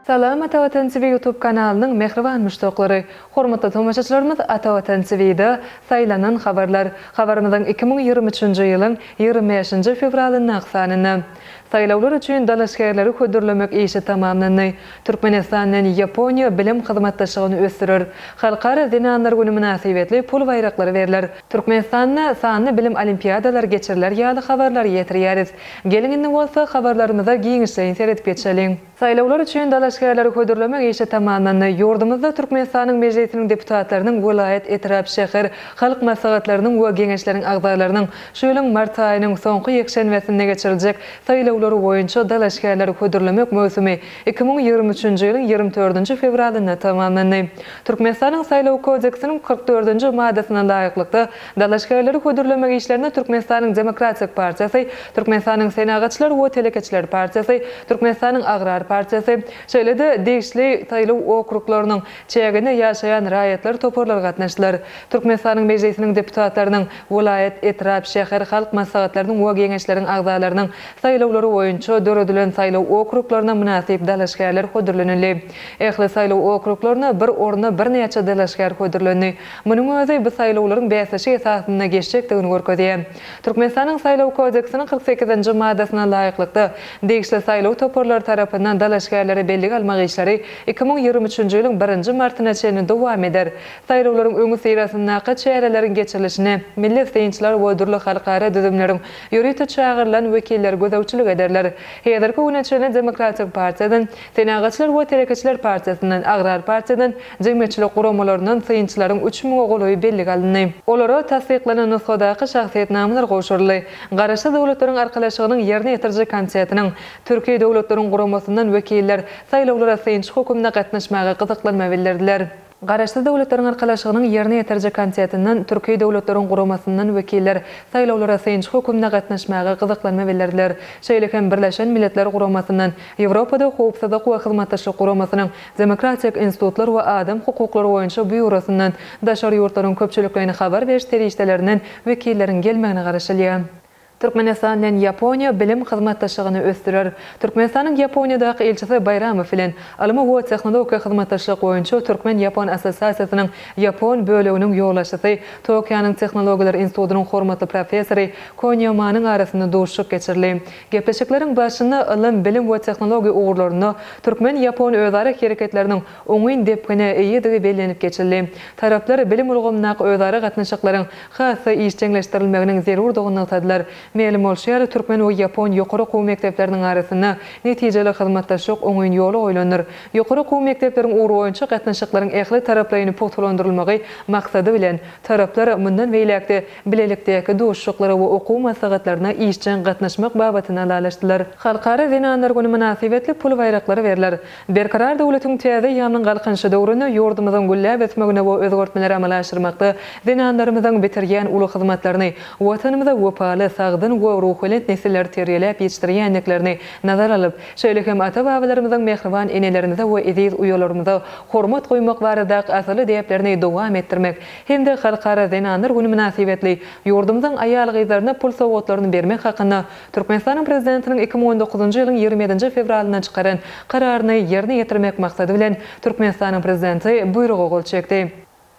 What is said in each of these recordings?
Salam Ata Watan TV YouTube kanalynyň mähriban muşdaklary! Hormatly tomaşaçylarymyz Ata Watan TV-de Saýlanan habarlar habarymyzyň 2023-nji ýylyň 25-nji fewralyndaky sanynda Saýlawlar üçin dalaşgärleri hödürlemek işi tamamlandy. Türkmenistan bilen Ýaponiýa bilim hyzmatdaşlygyny ösdürer. Halkara zenanlar güni mynasybetli pul baýraklary berler. Türkmenistanda sanly bilim olimpiadalary geçiriler ýaly habarlary ýetirýäris. Geliň indi bolsa habarlarymyza giňişleýin seredip geçeliň. Saýlawlar üçin dalaşgärleri hödürlemek işi tamamlandy. Ýurdumyzda Türkmenistanyň Mejlisiniň deputatlarynyň, welaýat, etrap, şäher halk maslahatlarynyň we geňeşleriň agzalarynyň şu ýylyň mart aýynyň soňky ýekşenbesinde geçiriljek saýlawlary boýunça dalaşgärleri hödürlemek möwsümi 2023-nji ýylyň 24-nji fewralynda tamamlandy. Türkmenistanyň Saýlaw kodeksiniň 44-nji maddasyna laýyklykda, dalaşgärleri hödürlemek işlerine Türkmenistanyň Demokratik partiýasy, Türkmenistanyň Senagatçylar we telekeçiler partiýasy, Türkmenistanyň Agrar partiýasy, şeýle-de degişli saýlaw okruglarynyň çäginde ýaşaýan raýatlar toparlary gatnaşdylar. Türkmenistanyň Mejlisiniň deputatlarynyň, welaýat, etrap, şäher halk maslahatlarynyň we geňeşleriň agzalarynyň saýlawlary boýunça döredilen saýlaw okruglaryna mynasyp dalaşgärler hödürlenildi. Ähli saýlaw okruglaryna bir orna birnäçe dalaşgär hödürlendi. Munuň özi bu saýlawlaryň bäsleşik esasynda geçjekdigini görkezýär. Türkmenistanyň Saýlaw kodeksiniň 48-nji maddasyna laýyklykda, degişli saýlaw toparlary tarapyndan dalaşgärleri bellige almak işleri 2023-nji ýylyň birinji martyna çenli dowam eder. Saýlawlaryň öňüsyrasyndaky çäreleriň geçirilişine milli synçylar we dürli halkara düzümleriň ýörite çagyrylan wekilleri gözegçilik ederler. Häzirki güne çenli Demokratik partiýadan, Senagatçylar we telekeçiler partiýasyndan, Agrar partiýadan, jemgyýetçilik guramalaryndan synçylaryň üç müňe golaýy bellige alyndy. Olara tassyklanan nusgadaky şahsyýetnamalar gowşuryldy. Garaşsyz Döwletleriň Arkalaşygynyň Ýerine ýetiriji komitetiniň, Türki döwletleriň guramasyndan wekiller saýlawlara synçy hökmünde gatnaşmaga gyzyklanma bildirdiler. Garaşsyz Döwletleriň Arkalaşygynyň Ýerine ýetiriji komitetinden, Türki döwletleriň guramasyndan wekiller saýlawlara synçy hökmünde gatnaşmaga gyzyklanma bildirdiler. Şeýle hem Birleşen Milletler Guramasyndan, Ýewropada Howpsuzlyk we Hyzmatdaşlyk Guramasynyň Demokratik institutlar we adam hukuklary boýunça býurosyndan, daşary ýurtlaryň köpçülikleýin habar beriş serişdelerinden wekilleriň gelmegine garaşylýar. Türkmenistan bilen Ýaponiýa bilim hyzmatdaşlygyny ösdürer. Türkmenistanyň Ýaponiýadaky ilçisi Baýramow bilen Ylmy we tehnologik hyzmatdaşlyk boýunça Türkmen-ýapon assosiasiýasynyň ýapon böleginiň ýolbaşçysy, Tokionyň Tehnologiýalar institutynyň hormatly professory Konýamanyň arasynda duşuşyk geçirildi. Gepleşikleriň barşynda ylym, bilim we tehnologiýa ugurlarynda türkmen-ýapon özara hereketleriniň oňyn depgine eýedigi bellenip geçildi. Taraplar bilim ulgamyndaky özara gatnaşyklaryň has-da işjeňleşdirilmeginiň zerurdygyny nygtadylar. Mälim bolşy ýaly, türkmen we ýapon ýokary okuw mekdepleriniň arasynda netijeli hyzmatdaşlyk oňyn ýola goýlandyr. Ýokary okuw mekdepleriň ugry boýunça gatnaşyklaryň ähli taraplaýyn pugtalandyrylmagy maksady bilen, taraplar mundan beýläk-de bilelikdäki duşuşyklara we okuw maslahatlaryna işjeň gatnaşmak babatynda ylalaşdylar. Halkara zenanlar güni mynasybetli pul baýraklary berler. Berkarar döwletiň täze eýýamynyň Galkynyşy döwründe ýurdumyzyň gülläp ösmegine we özgertmeleri amala aşyrmakda zenanlarymyzyň bitirýän uly hyzmatlaryny, Watanymyza wepaly, sagdyn we ruhubelent nesilleri terbiýeläp ýetişdirýändiklerini nazara alyp, şeýle hem ata-babalarymyzyň mähriban enelerimize we eziz uýalarymyza hormat goýmak baradaky asylly däplerini dowam etdirmek hem-de Halkara zenanlar güni mynasybetli ýurdumyzyň aýal-gyzlaryna pul sowgatlaryny bermek hakynda Türkmenistanyň Prezidentiniň 2019-njy ýylyň 27-nji fewralynda çykaran Kararyny ýerine ýetirmek maksady bilen, Türkmenistanyň Prezidenti Buýruga gol çekdi.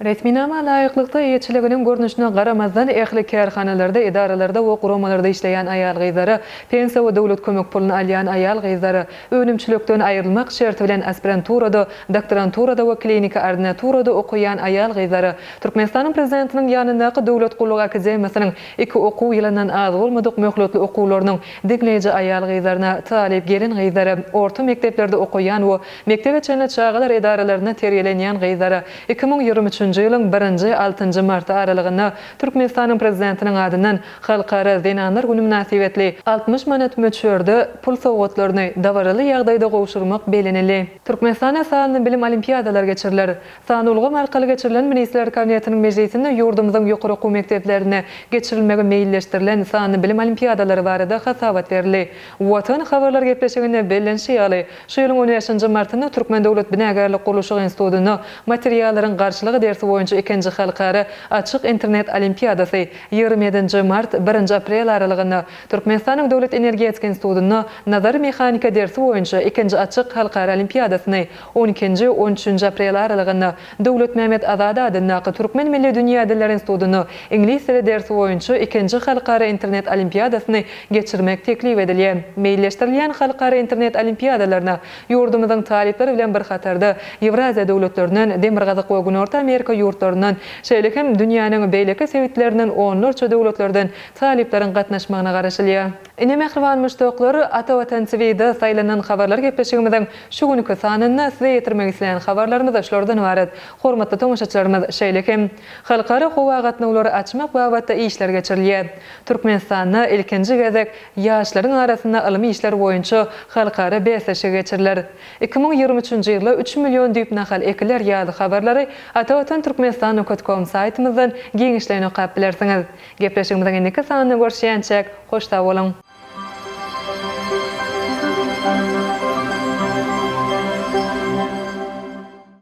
Resminama laýyklykda, eýeçiliginiň görnüşine garamazdan, ähli kärhanalarda, edaralarda we guramalarda işleýän aýal-gyzlara, pensiýa we döwlet kömek puluny alýan aýal-gyzlara, önümçilikden aýrylmak şerti bilen aspiranturada, doktoranturada we kliniki ordinaturada okaýan aýal-gyzlara, Türkmenistanyň Prezidentiniň ýanyndaky Döwlet gullugy akademiýasynyň Iki okuw ýylyndan az bolmadyk möhletli okuwlarynyň diňleýji aýal-gyzlaryna, talyp gelin-gyzlara, orta mekdeplerde okaýan we mekdebe çenli çagalar edaralarynda terbiýelenýän gyzlara 2023-nji ýylyň birinji, altynjy marty aralygynda Türkmenistanyň Prezidentiniň adyndan Halkara zenanlar güni mynasybetli 60 manat möçberde pul sowgatlaryny dabaraly ýagdaýda gowşurmak bellenildi. Türkmenistanda sanly bilim olimpiadalary geçiriler. Sanly ulgam arkaly geçirilen Ministrler Kabinetiniň mejlisinde ýurdumyzyň ýokary okuw mekdeplerinde geçirilmegi meýilleşdirilen sanly bilim olimpiadalary barada hasabat berildi. Watan habarlar gepleşiginde bellenişi ýaly, şu ýylyň on bäşinji martynda Türkmen döwlet binagärlik-gurluşyk institutynda Materiallaryň garşylygy dersiniň. dersi boýunça ikinji halkara açyk internet olimpiadasy 27 nji mart, birinji aprel aralygynda, Türkmenistanyň Döwlet energetika institutynda nazary mehanika dersi boýunça ikinji açyk halkara olimpiadasyny on ikinji, on üçünji aprel aralygynda, Döwletmämmet Azady adyndaky Türkmen milli dünýä dilleri institutynda iňlis dili dersi boýunça ikinji halkara internet olimpiadasyny geçirmek teklip edilýär. Meýilleşdirilýän halkara internet olimpiadalaryna ýurdumyzyň talyplary bilen bir hatarda Ýewraziýa döwletlerinden, Demirgazyk we Günorta Amerika ýurtlaryndan, şeýle hem dünýäniň beýleki sebitlerinden onlarça döwletlerden talyplaryň gatnaşmagyna garaşylýar. Ine mähriban muşdaklar, Ata Watan TVda saýlanan habarlar gepleşigimiziň şu günki sanynda size ýetirmek isleýän habarlarymyz şulardan ybarat. Hormatly tomaşaçylarymyz, şeýle hem Halkara howa gatnawlary açmak babatda işler geçirilýär. Türkmenistanda ilkinji gezek ýaşlaryň arasynda ylmy işler boýunça halkara bäsleşigi geçiriler. 2023-nji ýylda üç million düýp nahal ekiler ýaly habarlary Atavatan Türkmenistan com saýtymyzdan giňişleýin okap bilersiňiz. Gepleşigimiziň indiki sanynda görüşýänçäk, hoş sag boluň!